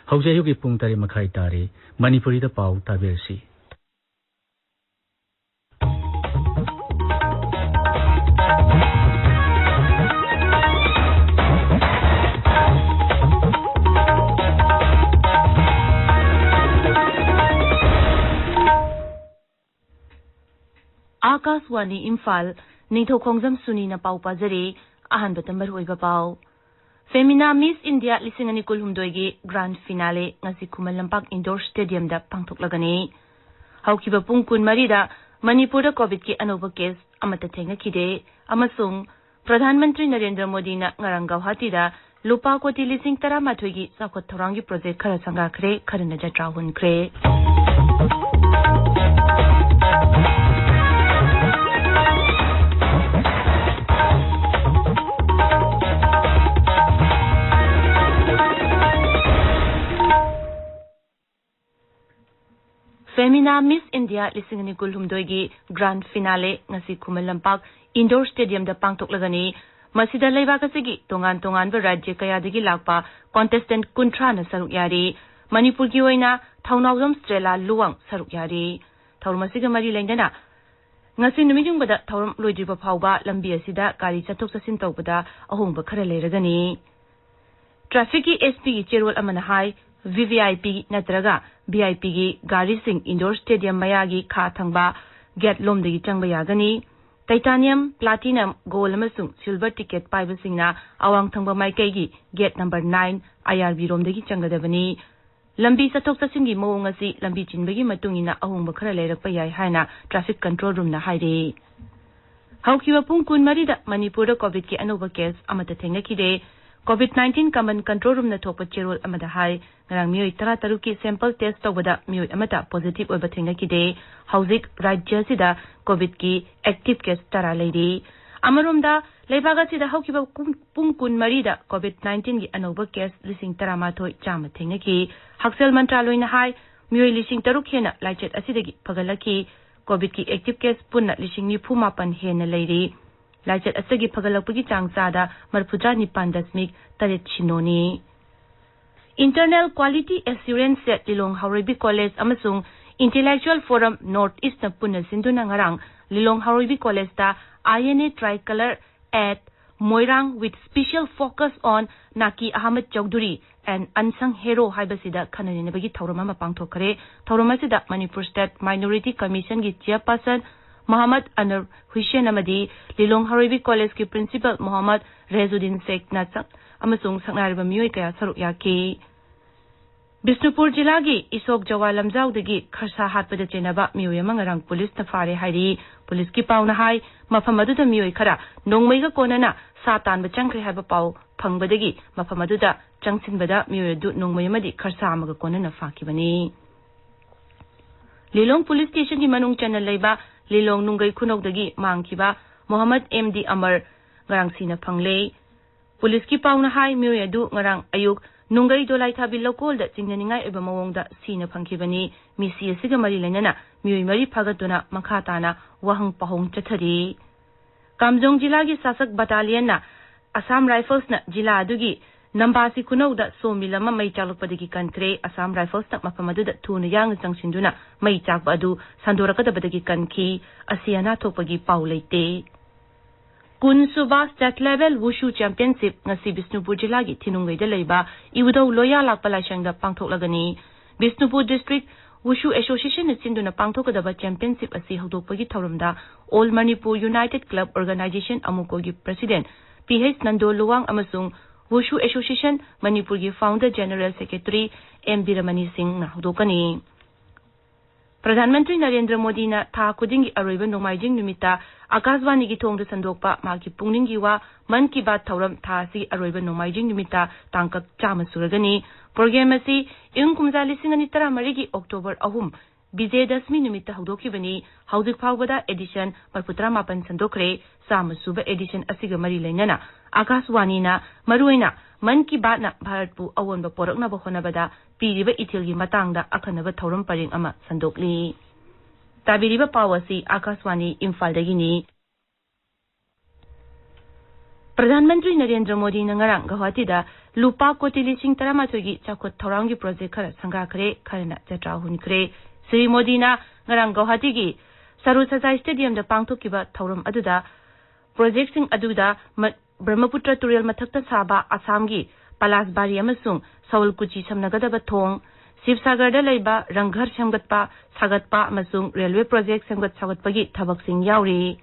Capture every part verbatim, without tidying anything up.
ꯍꯧꯖꯤꯛ ꯑꯌꯨꯛꯀꯤ ꯄꯨꯡ ꯇꯔꯦꯠ ꯃꯈꯥꯏ ꯇꯥꯔꯦ꯫ ꯃꯅꯤꯄꯨꯔꯤꯗ ꯄꯥꯎ ꯇꯥꯕꯤꯔꯁꯤ꯫ ꯑꯥꯀꯥꯁꯋꯥꯅꯤ ꯏꯝꯐꯥꯜ, ꯅꯤꯡꯊꯧꯈꯣꯡꯖꯝ ꯁꯨꯅꯤꯅ ꯄꯥꯎ ꯄꯥꯖꯔꯤ꯫ ꯑꯍꯥꯟꯕꯗ ꯃꯔꯨꯑꯣꯏꯕ ꯄꯥꯎ꯫ ꯐꯦꯃꯤꯅꯥ ꯃꯤꯁ ꯏꯟꯗꯤꯌꯥ ꯂꯤꯁꯤꯡ ꯑꯅꯤ ꯀꯨꯟꯍꯨꯝꯗꯣꯏꯒꯤ ꯒ꯭ꯔꯥꯟ ꯐꯤꯅꯥꯂꯦ ꯉꯁꯤ ꯈꯨꯃꯟ ꯂꯝꯄꯥꯛ ꯏꯟꯗꯣꯔ ꯁ꯭ꯇꯦꯗꯤꯌꯝꯗ ꯄꯥꯡꯊꯣꯛꯂꯒꯅꯤ꯫ ꯍꯧꯈꯤꯕ ꯄꯨꯡ ꯀꯨꯟꯃꯔꯤꯗ ꯃꯅꯤꯄꯨꯔꯗ ꯀꯣꯚꯤꯗꯀꯤ ꯑꯅꯧꯕ ꯀꯦꯁ ꯑꯃꯠꯇ ꯊꯦꯡꯅꯈꯤꯗꯦ ꯑꯃꯁꯨꯡ ꯄ꯭ꯔꯙꯥꯟ ꯃꯟꯇ꯭ꯔꯤ ꯅꯔꯦꯟꯗ꯭ꯔ ꯃꯣꯗꯤꯅ ꯉꯔꯥꯡ ꯒꯧꯍꯥꯇꯤꯗ ꯂꯨꯄꯥ ꯀꯣꯇꯤ ꯂꯤꯁꯤꯡ ꯇꯔꯥꯃꯥꯊꯣꯏꯒꯤ ꯆꯥꯎꯈꯠ ꯊꯧꯔꯥꯡꯒꯤ ꯄ꯭ꯔꯣꯖꯦꯛ ꯈꯔ ꯁꯪꯒꯥꯈ꯭ꯔꯦ, ꯈꯔꯅ ꯖꯇ꯭ꯔꯥ ꯍꯨꯟꯈ꯭ꯔꯦ꯫ ꯐꯦꯃꯤꯅꯥ ꯃꯤꯁ ꯏꯟꯗꯤꯌꯥ ꯂꯤꯁꯤꯡ ꯑꯅꯤ ꯀꯨꯟꯍꯨꯝꯗꯣꯏꯒꯤ ꯒ꯭ꯔꯥꯟ ꯐꯤꯅꯥꯂꯦ ꯉꯁꯤ ꯈꯨꯃꯟ ꯂꯝꯄꯥꯛ ꯏꯟꯗꯣꯔ ꯁ꯭ꯇꯦꯗꯤꯌꯝꯗ ꯄꯥꯡꯊꯣꯛꯂꯒꯅꯤ꯫ ꯃꯁꯤꯗ ꯂꯩꯕꯥꯛ ꯑꯁꯤꯒꯤ ꯇꯣꯉꯥꯟ ꯇꯣꯉꯥꯟꯕ ꯔꯥꯖ꯭ꯌ ꯀꯌꯥꯗꯒꯤ ꯂꯥꯛꯄ ꯀꯣꯟꯇꯦꯁꯇꯦꯟꯠ ꯀꯨꯟꯊ꯭ꯔꯥꯅ ꯁꯔꯨꯛ ꯌꯥꯔꯤ꯫ ꯃꯅꯤꯄꯨꯔꯒꯤ ꯑꯣꯏꯅ ꯊꯧꯅꯥꯎꯖꯝ ꯁ꯭ꯇ꯭ꯔꯦꯂꯥ ꯂꯨꯋꯥꯡ ꯁꯔꯨꯛ ꯌꯥꯔꯤ꯫ ꯊꯧꯔꯝ ꯑꯁꯤꯒ ꯃꯔꯤ ꯂꯩꯅꯅ ꯉꯁꯤ ꯅꯨꯃꯤꯠ ꯌꯨꯡꯕꯗ ꯊꯧꯔꯝ ꯂꯣꯏꯗ꯭ꯔꯤꯕ ꯐꯥꯎꯕ ꯂꯝꯕꯤ ꯑꯁꯤꯗ ꯒꯥꯔꯤ ꯆꯠꯊꯣꯛ ꯆꯠꯁꯤꯟ ꯇꯧꯕꯗ ꯑꯍꯣꯡꯕ ꯈꯔ ꯂꯩꯔꯒꯅꯤ꯫ ꯇ꯭ꯔꯥꯐꯤꯛꯀꯤ ꯑꯦꯁ ꯄꯤꯒꯤ ꯆꯦꯔꯣꯜ ꯑꯃꯅ ꯍꯥꯏ, ꯚꯤ ꯚꯤ ꯑꯥꯏ ꯄꯤ ꯅꯠꯇ꯭ꯔꯒ ꯚꯤ ꯑꯥꯏ ꯄꯤꯒꯤ ꯒꯥꯔꯤꯁꯤꯡ ꯏꯟꯗꯣꯔ ꯁ꯭ꯇꯦꯗꯤꯌꯝ ꯃꯌꯥꯒꯤ ꯈꯥ ꯊꯪꯕ ꯒꯦꯠ ꯂꯣꯝꯗꯒꯤ ꯆꯪꯕ ꯌꯥꯒꯅꯤ꯫ ꯇꯥꯏꯇꯥꯅꯤꯌꯝ, ꯄ꯭ꯂꯥꯇꯤꯅꯝ, ꯒꯣꯜ ꯑꯃꯁꯨꯡ ꯁꯤꯜꯚꯔ ꯇꯤꯀꯦꯠ ꯄꯥꯏꯕꯁꯤꯡꯅ ꯑꯋꯥꯡ ꯊꯪꯕ ꯃꯥꯏꯀꯩꯒꯤ ꯒꯦꯠ ꯅꯝꯕꯔ ꯅꯥꯏꯟ, ꯑꯥꯏ ꯑꯥꯔ ꯕꯤ ꯔꯣꯝꯗꯒꯤ ꯆꯪꯒꯗꯕꯅꯤ꯫ ꯂꯝꯕꯤ ꯆꯠꯊꯣꯛ ꯆꯠꯁꯤꯟꯒꯤ ꯃꯑꯣꯡ ꯑꯁꯤ ꯂꯝꯕꯤ ꯆꯤꯟꯕꯒꯤ ꯃꯇꯨꯡ ꯏꯟꯅ ꯑꯍꯣꯡꯕ ꯈꯔ ꯂꯩꯔꯛꯄ ꯌꯥꯏ ꯍꯥꯏꯅ ꯇ꯭ꯔꯥꯐꯤꯛ ꯀꯟꯇ꯭ꯔꯣꯜ ꯔꯨꯝꯅ ꯍꯥꯏꯔꯤ꯫ ꯍꯧꯈꯤꯕ ꯄꯨꯡ ꯀꯨꯟꯃꯔꯤꯗ ꯃꯅꯤꯄꯨꯔꯗ ꯀꯣꯚꯤꯗꯀꯤ ꯑꯅꯧꯕ ꯀꯦꯁ ꯑꯃꯠꯇ ꯊꯦꯡꯅꯈꯤꯗꯦ꯫ ꯀꯣꯚꯤꯗ ꯅꯥꯏꯟꯇꯤꯟ ꯀꯃꯟ ꯀꯟꯇ꯭ꯔꯣꯜ ꯔꯨꯝꯅ ꯊꯣꯛꯄ ꯆꯦꯔꯣꯜ ꯑꯃꯗ ꯍꯥꯏ, ꯉꯔꯥꯡ ꯃꯤꯑꯣꯏ ꯇꯔꯥꯇꯔꯨꯛꯀꯤ ꯁꯦꯝꯄꯜ ꯇꯦꯁ ꯇꯧꯕꯗ ꯃꯤꯑꯣꯏ ꯑꯃꯠꯇ ꯄꯣꯖꯤꯇꯤꯚ ꯑꯣꯏꯕ ꯊꯦꯡꯅꯈꯤꯗꯦ꯫ ꯍꯧꯖꯤꯛ ꯔꯥꯖ꯭ꯌ ꯑꯁꯤꯗ ꯀꯣꯚꯤꯗꯀꯤ ꯑꯦꯛꯇꯤꯚ ꯀꯦꯁ ꯇꯔꯥ ꯂꯩꯔꯤ꯫ ꯑꯃꯔꯣꯝꯗ, ꯂꯩꯕꯥꯛ ꯑꯁꯤꯗ ꯍꯧꯈꯤꯕ ꯀꯨꯝ-, ꯄꯨꯡ ꯀꯨꯟꯃꯔꯤꯗ ꯀꯣꯚꯤꯗ ꯅꯥꯏꯟꯇꯤꯟꯒꯤ ꯑꯅꯧꯕ ꯀꯦꯁ ꯂꯤꯁꯤꯡ ꯇꯔꯥꯃꯥꯊꯣꯏ ꯆꯥꯝꯃ ꯊꯦꯡꯅꯈꯤ꯫ ꯍꯛꯁꯦꯜ ꯃꯟꯇ꯭ꯔꯥꯂꯣꯏꯅ ꯍꯥꯏ, ꯃꯤꯑꯣꯏ ꯂꯤꯁꯤꯡ ꯇꯔꯨꯛ ꯍꯦꯟꯅ ꯂꯥꯏꯆꯠ ꯑꯁꯤꯗꯒꯤ ꯐꯒꯠꯂꯛꯈꯤ꯫ ꯀꯣꯚꯤꯗꯀꯤ ꯑꯦꯛꯇꯤꯚ ꯀꯦꯁ ꯄꯨꯟꯅ ꯂꯤꯁꯤꯡ ꯅꯤꯐꯨ ꯃꯥꯄꯟ ꯍꯦꯟꯅ ꯂꯩꯔꯤ꯫ ꯂꯥꯏꯆꯠ ꯑꯁꯤꯒꯤ ꯐꯒꯠꯂꯛꯄꯒꯤ ꯆꯥꯡ ꯆꯥꯗ ꯃꯔꯤꯐꯨꯇꯔꯥ ꯅꯤꯄꯥꯟ ꯗꯁꯃꯤꯛ ꯇꯔꯦꯠ ꯁꯤꯅꯣꯅꯤ꯫ Internal Quality Assurance Set, ꯂꯤꯂꯣꯡ ꯍꯥꯎꯔꯩꯕꯤ ꯀꯣꯂꯦꯖ ꯑꯃꯁꯨꯡ Intellectual Forum North Eastꯅ ꯄꯨꯟꯅ ꯁꯤꯟꯗꯨꯅ ꯉꯔꯥꯡ ꯂꯤꯂꯣꯡ ꯍꯥꯎꯔꯩꯕꯤ ꯀꯣꯂꯦꯖꯇ I N A Tricolor at Moirang with special focus on Naki Ahmed Chowdhury, an unsung hero ꯍꯥꯏꯕꯁꯤꯗ ꯈꯟꯅ ꯅꯩꯅꯕꯒꯤ ꯊꯧꯔꯝ ꯑꯃ ꯄꯥꯡꯊꯣꯛꯈ꯭ꯔꯦ꯫ ꯊꯧꯔꯝ ꯑꯁꯤꯗ Manipur State Minority Commissionꯒꯤ chairperson Mohammad ꯑꯅꯔ ꯍꯨꯏꯁꯦꯟ ꯑꯃꯗꯤ ꯂꯤꯂꯣꯡ ꯍꯥꯎꯔꯩꯕꯤ ꯀꯣꯂꯦꯖꯀꯤ principal ꯃꯣꯍꯝꯃꯗ ꯔꯦꯖꯨꯗꯤꯟ ꯁꯦꯈꯅ ꯁꯛ-, ꯑꯃꯁꯨꯡ ꯁꯛꯅꯥꯏꯔꯕ ꯃꯤꯑꯣꯏ ꯀꯌꯥ ꯁꯔꯨꯛ ꯌꯥꯈꯤ꯫ ꯕꯤꯁꯅꯨꯄꯨꯔ ꯖꯤꯂꯥꯒꯤ ꯏꯁꯣꯛ ꯖꯋꯥ ꯂꯝꯖꯥꯎꯗꯒꯤ ꯈꯔꯁꯥ ꯍꯥꯠꯄꯗ ꯆꯦꯟꯅꯕ ꯃꯤꯑꯣꯏ ꯑꯃ ꯉꯔꯥꯡ ꯄꯨꯂꯤꯁꯅ ꯐꯥꯔꯦ ꯍꯥꯏꯔꯤ꯫ ꯄꯨꯂꯤꯁꯀꯤ ꯄꯥꯎꯅ ꯍꯥꯏ, ꯃꯐꯝ ꯑꯗꯨꯗ ꯃꯤꯑꯣꯏ ꯈꯔ ꯅꯣꯡꯃꯩꯒ ꯀꯣꯟꯅꯅ ꯁꯥ ꯇꯥꯟꯕ ꯆꯪꯈ꯭ꯔꯦ ꯍꯥꯏꯕ ꯄꯥꯎ ꯐꯪꯕꯗꯒꯤ ꯃꯐꯝ ꯑꯗꯨꯗ ꯆꯪꯁꯤꯟꯕꯗ ꯃꯤꯑꯣꯏ ꯑꯗꯨ ꯅꯣꯡꯃꯩ ꯑꯃꯗꯤ ꯈꯔꯁꯥ ꯑꯃꯒ ꯀꯣꯟꯅꯅ ꯐꯥꯈꯤꯕꯅꯤ꯫ ꯂꯤꯂꯣꯡ ꯄꯨꯂꯤꯁ ꯁ꯭ꯇꯦꯁꯟꯒꯤ ꯃꯅꯨꯡ ꯆꯟꯅ ꯂꯩꯕ ꯂꯤꯂꯣꯡ ꯅꯨꯡꯒꯩ ꯈꯨꯅꯧꯗꯒꯤ ꯃꯥꯡꯈꯤꯕ ꯃꯣꯍꯝꯃꯗ ꯑꯦꯝ ꯗꯤ ꯑꯃꯔ ꯉꯔꯥꯡ ꯁꯤꯅ ꯐꯪꯂꯦ꯫ ꯄꯨꯂꯤꯁꯀꯤ ꯄꯥꯎꯅ ꯍꯥꯏ, ꯃꯤꯑꯣꯏ ꯑꯗꯨ ꯉꯔꯥꯡ ꯑꯌꯨꯛ ꯅꯨꯡꯒꯩ ꯗꯣꯂꯥꯏꯊꯥꯕꯤ ꯂꯧꯀꯣꯜꯗ ꯆꯤꯡꯅꯅꯤꯡꯉꯥꯏ ꯑꯣꯏꯕ ꯃꯑꯣꯡꯗ ꯁꯤꯅ ꯐꯪꯈꯤꯕꯅꯤ꯫ ꯃꯤꯁꯤ ꯑꯁꯤꯒ ꯃꯔꯤ ꯂꯩꯅꯅ ꯃꯤꯑꯣꯏ ꯃꯔꯤ ꯐꯥꯒꯠꯇꯨꯅ ꯃꯈꯥ ꯇꯥꯅ ꯋꯥꯍꯪ ꯄꯥꯎꯍꯪ ꯆꯠꯊꯔꯤ꯫ ꯀꯥꯝꯖꯣꯡ ꯖꯤꯂꯥꯒꯤ ꯁꯥꯁꯛ ꯕꯠꯇꯥꯂꯤꯌꯟꯅ ꯑꯁꯥꯝ ꯔꯥꯏꯐꯜꯁꯅ ꯖꯤꯂꯥ ꯑꯗꯨꯒꯤ ꯅꯝꯕꯥꯁꯤ ꯈꯨꯅꯧꯗ ꯁꯣ ꯃꯤꯜ ꯑꯃ ꯃꯩ ꯆꯥꯛꯂꯛꯄꯗꯒꯤ ꯀꯟꯈ꯭ꯔꯦ꯫ ꯑꯁꯥꯝ ꯔꯥꯏꯐꯜꯁꯅ ꯃꯐꯝ ꯑꯗꯨꯗ ꯊꯨꯅ ꯌꯥꯡꯅ ꯆꯪꯁꯤꯟꯗꯨꯅ ꯃꯩ ꯆꯥꯛꯄ ꯑꯗꯨ ꯁꯟꯗꯣꯔꯛꯀꯗꯕꯗꯒꯤ ꯀꯟꯈꯤ꯫ ꯑꯁꯤ ꯑꯅꯥ ꯊꯣꯛꯄꯒꯤ ꯄꯥꯎ ꯂꯩꯇꯦ꯫ ꯀꯨꯟ ꯁꯨꯕ State Level Wushu Championship ꯉꯁꯤ ꯕꯤꯁꯅꯨꯄꯨꯔ ꯖꯤꯂꯥꯒꯤ ꯊꯤꯅꯨꯡꯒꯩꯗ ꯂꯩꯕ ꯏꯕꯨꯙꯧ ꯂꯣꯌꯥ ꯂꯥꯛꯄ ꯂꯥꯏꯁꯪꯗ ꯄꯥꯡꯊꯣꯛꯂꯒꯅꯤ꯫ ꯕꯤꯁꯅꯨꯄꯨꯔ District Wushu Associationꯅ ꯁꯤꯟꯗꯨꯅ ꯄꯥꯡꯊꯣꯛꯀꯗꯕ championship ꯑꯁꯤ ꯍꯧꯗꯣꯛꯄꯒꯤ ꯊꯧꯔꯝꯗ All Manipur United Club Organization, ꯑꯃꯨꯀꯣꯒꯤ President P H Nando Luwang ꯑꯃꯁꯨꯡ Wushu Association ꯃꯅꯤꯄꯨꯔꯒꯤ Founder General Secretary M Biramani ꯁꯤꯡꯅ ꯍꯧꯗꯣꯛꯀꯅꯤ꯫ ꯄ꯭ꯔꯙꯥꯟ ꯃꯟꯇ꯭ꯔꯤ ꯅꯔꯦꯟꯗ꯭ꯔ ꯃꯣꯗꯤꯅ ꯊꯥ ꯈꯨꯗꯤꯡꯒꯤ ꯑꯔꯣꯏꯕ ꯅꯣꯡꯃꯥꯏꯖꯤꯡ ꯅꯨꯃꯤꯠꯇ ꯑꯥꯀꯥꯁꯕꯥꯅꯤꯒꯤ ꯊꯣꯡꯗ ꯁꯟꯗꯣꯛꯄ ꯃꯥꯒꯤ ꯄꯨꯛꯅꯤꯡꯒꯤ ꯋꯥ ꯃꯟ ꯀꯤ ꯕꯥꯠ ꯊꯧꯔꯝ ꯊꯥ ꯑꯁꯤꯒꯤ ꯑꯔꯣꯏꯕ ꯅꯣꯡꯃꯥꯏꯖꯤꯡ ꯅꯨꯃꯤꯠꯇ ꯇꯥꯡꯀꯛ ꯆꯥꯝꯃ ꯁꯨꯔꯒꯅꯤ꯫ Program ꯑꯁꯤ ꯏꯪ ꯀꯨꯝꯖꯥ ꯂꯤꯁꯤꯡ ꯑꯅꯤ ꯇꯔꯥꯃꯔꯤꯒꯤ October ꯑꯍꯨꯝ, ꯕꯤꯖꯌꯗꯁꯃꯤ ꯅꯨꯃꯤꯠꯇ ꯍꯧꯗꯣꯛꯈꯤꯕꯅꯤ꯫ ꯍꯧꯖꯤꯛ ꯐꯥꯎꯕꯗ edition ꯃꯔꯤꯐꯨ ꯇꯔꯥꯃꯥꯄꯟ ꯁꯟꯗꯣꯛꯈ꯭ꯔꯦ꯫ ꯆꯥꯝꯃ ꯁꯨꯕ edition ꯑꯁꯤꯒ ꯃꯔꯤ ꯂꯩꯅꯅ ꯑꯥꯀꯥꯁꯕꯥꯅꯤꯅ ꯃꯔꯨꯑꯣꯏꯅ ꯃꯟ ꯀꯤ ꯕꯥꯠꯅ ꯚꯥꯔꯠꯄꯨ ꯑꯑꯣꯟꯕ ꯄꯣꯔꯛꯅꯕ ꯍꯣꯠꯅꯕꯗ ꯄꯤꯔꯤꯕ ꯏꯊꯤꯜꯒꯤ ꯃꯇꯥꯡꯗ ꯑꯈꯟꯅꯕ ꯊꯧꯔꯝ ꯄꯔꯦꯡ ꯑꯃ ꯁꯟꯗꯣꯛꯂꯤ꯫ ꯇꯥꯕꯤꯔꯤꯕ ꯄꯥꯎ ꯑꯁꯤ ꯑꯥꯀꯥꯁꯕꯥꯅꯤ ꯏꯝꯐꯥꯜꯗꯒꯤꯅꯤ꯫ ꯄ꯭ꯔꯙꯥꯟ ꯃꯟꯇ꯭ꯔꯤ ꯅꯔꯦꯟꯗ꯭ꯔ ꯃꯣꯗꯤꯅ ꯉꯔꯥꯡ ꯒꯧꯍꯥꯇꯤꯗ ꯂꯨꯄꯥ ꯀꯣꯇꯤ ꯂꯤꯁꯤꯡ ꯇꯔꯥꯃꯥꯊꯣꯏꯒꯤ ꯆꯥꯎꯈꯠ ꯊꯧꯔꯥꯡꯒꯤ ꯄ꯭ꯔꯣꯖꯦꯛ ꯈꯔ ꯁꯪꯒꯥꯈ꯭ꯔꯦ, ꯈꯔꯅ ꯖꯇ꯭ꯔꯥ ꯍꯨꯟꯈ꯭ꯔꯦ꯫ ꯁ꯭ꯔꯤ ꯃꯣꯗꯤꯅ ꯉꯔꯥꯡ ꯒꯧꯍꯥꯇꯤꯒꯤ ꯁꯔꯨ ꯁꯖꯥꯏ ꯁ꯭ꯇꯦꯗꯤꯌꯝꯗ ꯄꯥꯡꯊꯣꯛꯈꯤꯕ ꯊꯧꯔꯝ ꯑꯗꯨꯗ ꯄ꯭ꯔꯣꯖꯦꯛꯁꯤꯡ ꯑꯗꯨꯗ ꯃ-, ꯕ꯭ꯔꯍꯃꯄꯨꯇ꯭ꯔ ꯇꯨꯔꯦꯜ ꯃꯊꯛꯇ ꯁꯥꯕ ꯑꯁꯥꯝꯒꯤ ꯄꯂꯥꯁꯕꯥꯔꯤ ꯑꯃꯁꯨꯡ ꯁꯥꯎꯜ ꯀꯨꯆꯤ ꯁꯝꯅꯒꯗꯕ ꯊꯣꯡ, ꯁꯤꯕꯁꯥꯒꯔꯗ ꯂꯩꯕ ꯔꯪꯘꯔ ꯁꯦꯝꯒꯠꯄ, ꯁꯥꯒꯠꯄ ꯑꯃꯁꯨꯡ ꯔꯦꯜꯋꯦ ꯄ꯭ꯔꯣꯖꯦꯛ ꯁꯦꯝꯒꯠ ꯁꯥꯒꯠꯄꯒꯤ ꯊꯕꯛꯁꯤꯡ ꯌꯥꯎꯔꯤ꯫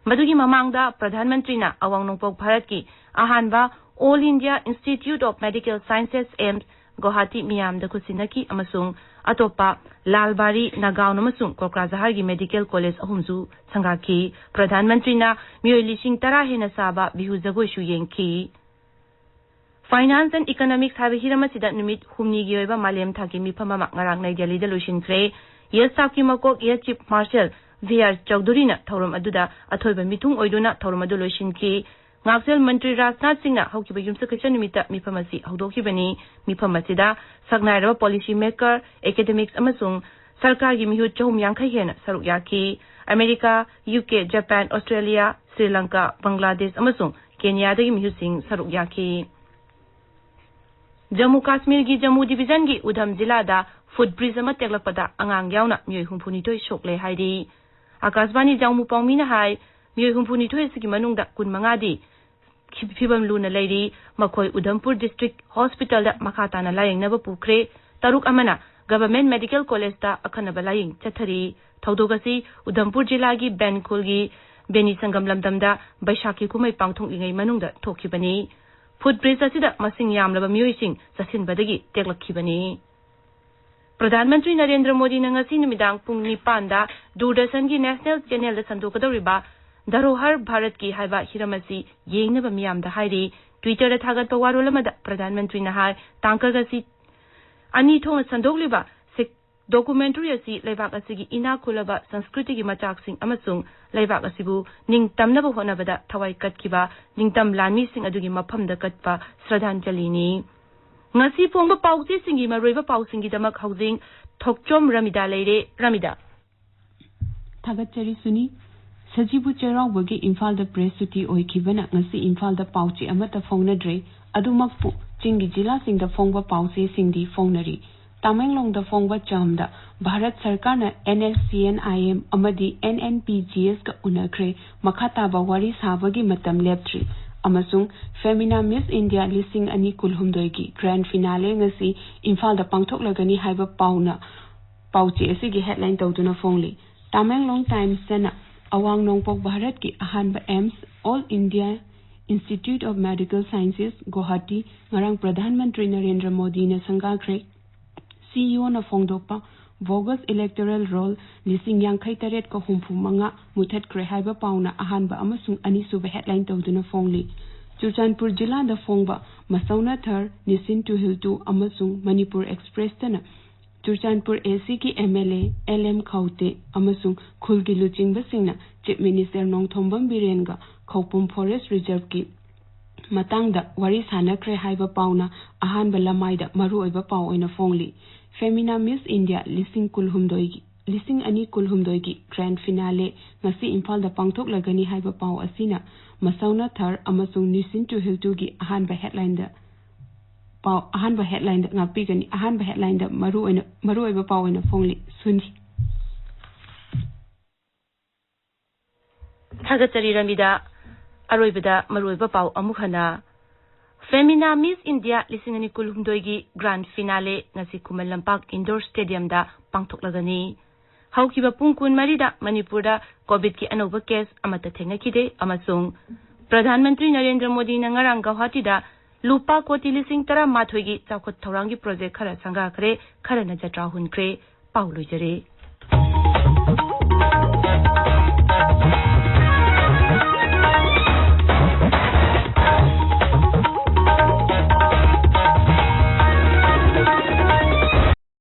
ꯃꯗꯨꯒꯤ ꯃꯃꯥꯡꯗ ꯄ꯭ꯔꯙꯥꯟ ꯃꯟꯇ꯭ꯔꯤꯅ ꯑꯋꯥꯡ ꯅꯣꯡꯄꯣꯛ ꯚꯥꯔꯠꯀꯤ ꯑꯍꯥꯟꯕ All India Institute of Medical Sciences, AIIMS, Guwahati ꯃꯤꯌꯥꯝꯗ ꯈꯨꯠꯁꯤꯟꯅꯈꯤ ꯑꯃꯁꯨꯡ ꯑꯇꯣꯞꯄ ꯂꯥꯜꯕꯥꯔꯤ, ꯅꯥꯒꯥꯎꯟ ꯑꯃꯁꯨꯡ ꯀꯣꯀ꯭ꯔꯥꯖꯍꯥꯔꯒꯤ ꯃꯦꯗꯤꯀꯦꯜ ꯀꯣꯂꯦꯖ ꯑꯍꯨꯝꯁꯨ ꯁꯪꯒꯥꯈꯤ꯫ ꯄ꯭ꯔꯙꯥꯟ ꯃꯟꯇ꯭ꯔꯤꯅ ꯃꯤꯑꯣꯏ ꯂꯤꯁꯤꯡ ꯇꯔꯥ ꯍꯦꯟꯅ ꯁꯥꯕ ꯕꯤꯍꯨ ꯖꯒꯣꯏꯁꯨ ꯌꯦꯡꯈꯤ꯫ Finance and Economics ꯍꯥꯏꯕ ꯍꯤꯔꯝ ꯑꯁꯤꯗ ꯅꯨꯃꯤꯠ ꯍꯨꯝꯅꯤꯒꯤ ꯑꯣꯏꯕ ꯃꯥꯂꯦꯝ ꯊꯥꯛꯀꯤ ꯃꯤꯐꯝ ꯑꯃ ꯉꯔꯥꯡ ꯅꯩ ꯗꯦꯜꯂꯤꯗ ꯂꯣꯏꯁꯤꯟꯈ꯭ꯔꯦ꯫ ꯌꯦꯁ ꯁꯥꯞꯀꯤ ꯃꯀꯣꯛ ꯌꯦꯁ ꯆꯤꯐ ꯃꯥꯔꯁꯦꯜ ꯚꯤ ꯑꯥꯔ ꯆꯧꯙꯨꯔꯤꯅ ꯊꯧꯔꯝ ꯑꯗꯨꯗ ꯑꯊꯣꯏꯕ ꯃꯤꯊꯨꯡ ꯑꯣꯏꯗꯨꯅ ꯊꯧꯔꯝ ꯑꯗꯨ ꯂꯣꯏꯁꯤꯟꯈꯤ꯫ ꯉꯥꯛꯁꯦꯜ ꯃꯟꯇ꯭ꯔꯤ ꯔꯥꯖꯅꯥꯊ ꯁꯤꯡꯅ ꯍꯧꯈꯤꯕ ꯌꯨꯝꯁꯀꯩꯁ ꯅꯨꯃꯤꯠꯇ ꯃꯤꯐꯝ ꯑꯁꯤ ꯍꯧꯗꯣꯛꯈꯤꯕꯅꯤ꯫ ꯃꯤꯐꯝ ꯑꯁꯤꯗ ꯁꯛꯅꯥꯏꯔꯕ ꯄꯣꯂꯤꯁꯤ ꯃꯦꯀꯔ, ꯑꯦꯀꯥꯗꯦꯃꯤꯛꯁ ꯑꯃꯁꯨꯡ ꯁꯔꯀꯥꯔꯒꯤ ꯃꯤꯍꯨꯠ ꯆꯍꯨꯝ ꯌꯥꯡꯈꯩ ꯍꯦꯟꯅ ꯁꯔꯨꯛ ꯌꯥꯈꯤ꯫ America, U K, Japan, Australia, Sri Lanka, Bangladesh ꯑꯃꯁꯨꯡ ꯀꯦꯅꯤꯌꯥꯗꯒꯤ ꯃꯤꯍꯨꯠꯁꯤꯡ ꯁꯔꯨꯛ ꯌꯥꯈꯤ꯫ ꯖꯝꯃꯨ ꯀꯥꯁꯃꯤꯔꯒꯤ ꯖꯝꯃꯨ ꯗꯤꯚꯤꯖꯟꯒꯤ ꯎꯙꯝ ꯖꯤꯂꯥꯗ ꯐꯨꯠ ꯕ꯭ꯔꯤꯖ ꯑꯃ ꯇꯦꯛꯂꯛꯄꯗ ꯑꯉꯥꯡ ꯌꯥꯎꯅ ꯃꯤꯑꯣꯏ ꯍꯨꯝꯐꯨꯅꯤꯊꯣꯏ ꯁꯣꯛꯂꯦ ꯍꯥꯏꯔꯤ꯫ ꯑꯀꯥꯁꯕꯥꯅꯤ ꯖꯝꯃꯨ ꯄꯥꯎꯃꯤꯅ ꯍꯥꯏ, ꯃꯤꯑꯣꯏ ꯍꯨꯝꯐꯨꯅꯤꯊꯣꯏ ꯑꯁꯤꯒꯤ ꯃꯅꯨꯡꯗ ꯀꯨꯟꯃꯉꯥꯗꯤ ꯐꯤ-, ꯐꯤꯕꯝ ꯂꯨꯅ ꯂꯩꯔꯤ꯫ ꯃꯈꯣꯏ ꯎꯙꯝꯄꯨꯔ ꯗꯤꯁꯇ꯭ꯔꯤꯛ ꯍꯣꯁꯄꯤꯇꯥꯜꯗ ꯃꯈꯥ ꯇꯥꯅ ꯂꯥꯌꯦꯡꯅꯕ ꯄꯨꯈ꯭ꯔꯦ꯫ ꯇꯔꯨꯛ ꯑꯃꯅ ꯒꯚꯔꯟꯃꯦꯟꯠ ꯃꯦꯗꯤꯀꯦꯜ ꯀꯣꯂꯦꯖꯇ ꯑꯈꯟꯅꯕ ꯂꯥꯌꯦꯡ ꯆꯠꯊꯔꯤ꯫ ꯊꯧꯗꯣꯛ ꯑꯁꯤ ꯎꯙꯝꯄꯨꯔ ꯖꯤꯂꯥꯒꯤ ꯕꯦꯟ ꯈꯨꯜꯒꯤ ꯕꯦꯅꯤ ꯁꯪꯒꯝ ꯂꯝꯗꯝꯗ ꯕꯩꯁꯥꯈꯤ ꯀꯨꯝꯍꯩ ꯄꯥꯡꯊꯣꯛꯂꯤꯉꯩ ꯃꯅꯨꯡꯗ ꯊꯣꯛꯈꯤꯕꯅꯤ꯫ ꯐꯨꯠ ꯕ꯭ꯔꯤꯖ ꯑꯁꯤꯗ ꯃꯁꯤꯡ ꯌꯥꯝꯂꯕ ꯃꯤꯑꯣꯏꯁꯤꯡ ꯆꯠꯁꯤꯟꯕꯗꯒꯤ ꯇꯦꯛꯂꯛꯈꯤꯕꯅꯤ꯫ ꯄ꯭ꯔꯙꯥꯟ ꯃꯟꯇ꯭ꯔꯤ ꯅꯔꯦꯟꯗ꯭ꯔ ꯃꯣꯗꯤꯅ ꯉꯁꯤ ꯅꯨꯃꯤꯗꯥꯡ ꯄꯨꯡ ꯅꯤꯄꯥꯟꯗ ꯗꯨꯔꯗꯔꯁꯟꯒꯤ ꯅꯦꯁꯅꯦꯜ ꯆꯦꯅꯦꯜꯗ ꯁꯟꯗꯣꯛꯀꯗꯧꯔꯤꯕ ꯙꯔꯣꯍꯔ ꯚꯥꯔꯠꯀꯤ ꯍꯥꯏꯕ ꯍꯤꯔꯝ ꯑꯁꯤ ꯌꯦꯡꯅꯕ ꯃꯤꯌꯥꯝꯗ ꯍꯥꯏꯔꯤ꯫ ꯇ꯭ꯋꯤꯇꯔꯗ ꯊꯥꯒꯠꯄ ꯋꯥꯔꯣꯜ ꯑꯃꯗ ꯄ꯭ꯔꯙꯥꯟ ꯃꯟꯇ꯭ꯔꯤꯅ ꯍꯥꯏ, ꯇꯥꯡꯀꯛ ꯑꯁꯤ ꯑꯅꯤ ꯊꯣꯛꯅ ꯁꯟꯗꯣꯛꯂꯤꯕ ꯁꯤꯛ-, ꯗꯣꯀꯨꯃꯦꯟꯇꯔꯤ ꯑꯁꯤ ꯂꯩꯕꯥꯛ ꯑꯁꯤꯒꯤ ꯏꯅꯥꯛ ꯈꯨꯜꯂꯕ ꯁꯪꯁꯀ꯭ꯔꯤꯇꯤꯒꯤ ꯃꯆꯥꯛꯁꯤꯡ ꯑꯃꯁꯨꯡ ꯂꯩꯕꯥꯛ ꯑꯁꯤꯕꯨ ꯅꯤꯡꯇꯝꯅꯕ ꯍꯣꯠꯅꯕꯗ ꯊꯋꯥꯏ ꯀꯠꯈꯤꯕ ꯅꯤꯡꯇꯝ ꯂꯥꯟꯃꯤꯁꯤꯡ ꯑꯗꯨꯒꯤ ꯃꯐꯝꯗ ꯀꯠꯄ ꯁ꯭ꯔꯗꯥꯟꯖꯂꯤꯅꯤ꯫ ꯉꯁꯤ ꯐꯣꯡꯕ ꯄꯥꯎꯆꯦꯁꯤꯡꯒꯤ ꯃꯔꯨꯑꯣꯏꯕ ꯄꯥꯎꯁꯤꯡꯒꯤꯗꯃꯛ ꯍꯧꯖꯤꯛ ꯊꯣꯛꯆꯣꯝ ꯔꯃꯤꯗꯥ ꯂꯩꯔꯦ꯫ ꯔꯃꯤꯗꯥ꯫ ꯊꯥꯒꯠꯆꯔꯤ ꯁꯨꯅꯤ꯫ ꯁꯖꯤꯕꯨ ꯆꯩꯔꯥꯎꯕꯒꯤ ꯏꯝꯐꯥꯜꯗ ꯄ꯭ꯔꯦꯁ ꯁꯨꯇꯤ ꯑꯣꯏꯈꯤꯕꯅ ꯉꯁꯤ ꯏꯝꯐꯥꯜꯗ ꯄꯥꯎꯆꯦ ꯑꯃꯠꯇ ꯐꯣꯡꯅꯗ꯭ꯔꯦ꯫ ꯑꯗꯨꯃꯛꯄꯨ ꯆꯤꯡꯒꯤ ꯖꯤꯂꯥꯁꯤꯡꯗ ꯐꯣꯡꯕ ꯄꯥꯎꯆꯦꯁꯤꯡꯗꯤ ꯐꯣꯡꯅꯔꯤ꯫ ꯇꯥꯃꯦꯡꯂꯣꯡꯗ ꯐꯣꯡꯕ ꯆꯥꯝꯗ ꯚꯥꯔꯠ ꯁꯔꯀꯥꯔꯅ NSCN-IM ꯑꯃꯗꯤ NNPGSꯀ ꯎꯅꯈ꯭ꯔꯦ꯫ ꯃꯈꯥ ꯇꯥꯕ ꯋꯥꯔꯤ ꯁꯥꯕꯒꯤ ꯃꯇꯝ ꯂꯦꯞꯇ꯭ꯔꯤ ꯑꯃꯁꯨꯡ ꯐꯦꯃꯤꯅꯥ ꯃꯤꯁ ꯏꯟꯗꯤꯌꯥ ꯂꯤꯁꯤꯡ ꯑꯅꯤ ꯀꯨꯟꯍꯨꯝꯗꯣꯏꯒꯤ ꯒ꯭ꯔꯥꯟ ꯐꯤꯅꯥꯂꯦ ꯉꯁꯤ ꯏꯝꯐꯥꯜꯗ ꯄꯥꯡꯊꯣꯛꯂꯒꯅꯤ ꯍꯥꯏꯕ ꯄꯥꯎꯅ ꯄꯥꯎꯆꯦ ꯑꯁꯤꯒꯤ ꯍꯦꯗꯂꯥꯏꯟ ꯇꯧꯗꯨꯅ ꯐꯣꯡꯂꯤ꯫ ꯇꯥꯃꯦꯡꯂꯣꯡ ꯇꯥꯏꯝꯁꯇꯅ ꯑꯋꯥꯡ ꯅꯣꯡꯄꯣꯛ ꯚꯥꯔꯠꯀꯤ ꯑꯍꯥꯟꯕ AIIMS, All India Institute of Medical Sciences, Guwahati ꯉꯔꯥꯡ ꯄ꯭ꯔꯙꯥꯟ ꯃꯟꯇ꯭ꯔꯤ ꯅꯔꯦꯟꯗ꯭ꯔ ꯃꯣꯗꯤꯅ ꯁꯪꯒꯥꯈ꯭ꯔꯦ꯫ CEOꯅ ꯐꯣꯡꯗꯣꯛꯄ bogus electoral roll ꯂꯤꯁꯤꯡ ꯌꯥꯡꯈꯩ ꯇꯔꯦꯠꯀ ꯍꯨꯝꯐꯨ ꯃꯉꯥ ꯃꯨꯊꯠꯈ꯭ꯔꯦ ꯍꯥꯏꯕ ꯄꯥꯎꯅ ꯑꯍꯥꯟꯕ ꯑꯃꯁꯨꯡ ꯑꯅꯤꯁꯨꯕ ꯍꯦꯗꯂꯥꯏꯟ ꯇꯧꯗꯨꯅ ꯐꯣꯡꯂꯤ꯫ ꯆꯨꯔꯆꯥꯟꯄꯨꯔ ꯖꯤꯂꯥꯗ ꯐꯣꯡꯕ ꯃꯁꯧꯅ ꯊꯔ, ꯅꯤꯁꯤꯟ ꯇꯨꯍꯤꯜꯇꯨ ꯑꯃꯁꯨꯡ ꯃꯅꯤꯄꯨꯔ ꯑꯦꯛꯁꯄ꯭ꯔꯦꯁꯇꯅ ꯆꯨꯔꯆꯥꯟꯄꯨꯔ ACꯒꯤ MLA LM ꯈꯧꯇꯦ ꯑꯃꯁꯨꯡ ꯈꯨꯜꯒꯤ ꯂꯨꯆꯤꯡꯕꯁꯤꯡꯅ ꯆꯤꯐ ꯃꯤꯅꯤꯁꯇꯔ ꯅꯣꯡꯊꯣꯝꯕꯝ ꯕꯤꯔꯦꯟꯒ ꯈꯧꯄꯨꯝ ꯐꯣꯔꯦꯁ ꯔꯤꯖꯔꯚꯀꯤ ꯃꯇꯥꯡꯗ ꯋꯥꯔꯤ ꯁꯥꯟꯅꯈ꯭ꯔꯦ ꯍꯥꯏꯕ ꯄꯥꯎꯅ ꯑꯍꯥꯟꯕ ꯂꯃꯥꯏꯗ ꯃꯔꯨꯑꯣꯏꯕ ꯄꯥꯎ ꯑꯣꯏꯅ ꯐꯣꯡꯂꯤ꯫ ꯐꯦꯃꯤꯅꯥ ꯃꯤꯁ ꯏꯟꯗꯤꯌꯥ ꯂꯤꯁꯤꯡ ꯀꯨꯟꯍꯨꯝꯗꯣꯏꯒꯤ, ꯂꯤꯁꯤꯡ ꯑꯅꯤ ꯀꯨꯟꯍꯨꯝꯗꯣꯏꯒꯤ ꯒ꯭ꯔꯥꯟ ꯐꯤꯅꯥꯂꯦ ꯉꯁꯤ ꯏꯝꯐꯥꯜꯗ ꯄꯥꯡꯊꯣꯛꯂꯒꯅꯤ ꯍꯥꯏꯕ ꯄꯥꯎ ꯑꯁꯤꯅ ꯃꯁꯧꯅ ꯊꯔ ꯑꯃꯁꯨꯡ ꯅꯤꯁꯤꯟ ꯇꯨꯍꯤꯜꯇꯨꯒꯤ ꯑꯍꯥꯟꯕ ꯍꯦꯗꯂꯥꯏꯟꯗ ꯄꯥꯎ, ꯑꯍꯥꯟꯕ ꯍꯦꯗꯂꯥꯏꯟꯗ ꯉꯥꯛꯄꯤꯒꯅꯤ꯫ ꯑꯍꯥꯟꯕ ꯍꯦꯗꯂꯥꯏꯟꯗ ꯃꯔꯨꯑꯣꯏꯅ, ꯃꯔꯨꯑꯣꯏꯕ ꯄꯥꯎ ꯑꯣꯏꯅ ꯐꯣꯡꯂꯤ꯫ ꯁꯨꯅꯤ꯫ ꯊꯥꯒꯠꯆꯔꯤ ꯔꯃꯤꯗꯥ꯫ ꯑꯔꯣꯏꯕꯗ ꯃꯔꯨꯑꯣꯏꯕ ꯄꯥꯎ ꯑꯃꯨꯛ ꯍꯟꯅ꯫ ꯐꯦꯃꯤꯅꯥ ꯃꯤꯁ ꯏꯟꯗꯤꯌꯥ ꯂꯤꯁꯤꯡ ꯑꯅꯤ ꯀꯨꯟꯍꯨꯝꯗꯣꯏꯒꯤ ꯒ꯭ꯔꯥꯟ ꯐꯤꯅꯥꯂꯦ ꯉꯁꯤ ꯈꯨꯃꯟ ꯂꯝꯄꯥꯛ ꯏꯟꯗꯣꯔ ꯁ꯭ꯇꯦꯗꯤꯌꯝꯗ ꯄꯥꯡꯊꯣꯛꯂꯒꯅꯤ꯫ ꯍꯧꯈꯤꯕ ꯄꯨꯡ ꯀꯨꯟꯃꯔꯤꯗ ꯃꯅꯤꯄꯨꯔꯗ ꯀꯣꯚꯤꯗꯀꯤ ꯑꯅꯧꯕ ꯀꯦꯁ ꯑꯃꯠꯇ ꯊꯦꯡꯅꯈꯤꯗꯦ ꯑꯃꯁꯨꯡ ꯄ꯭ꯔꯙꯥꯟ ꯃꯟꯇ꯭ꯔꯤ ꯅꯔꯦꯟꯗ꯭ꯔ ꯃꯣꯗꯤꯅ ꯉꯔꯥꯡ ꯒꯧꯍꯥꯇꯤꯗ ꯂꯨꯄꯥ ꯀꯣꯇꯤ ꯂꯤꯁꯤꯡ ꯇꯔꯥꯃꯥꯊꯣꯏꯒꯤ ꯆꯥꯎꯈꯠ ꯊꯧꯔꯥꯡꯒꯤ ꯄ꯭ꯔꯣꯖꯦꯛ ꯈꯔ ꯁꯪꯒꯥꯈ꯭ꯔꯦ, ꯈꯔꯅ ꯖꯇ꯭ꯔꯥ ꯍꯨꯟꯈ꯭ꯔꯦ꯫ ꯄꯥꯎ ꯂꯣꯏꯖꯔꯦ꯫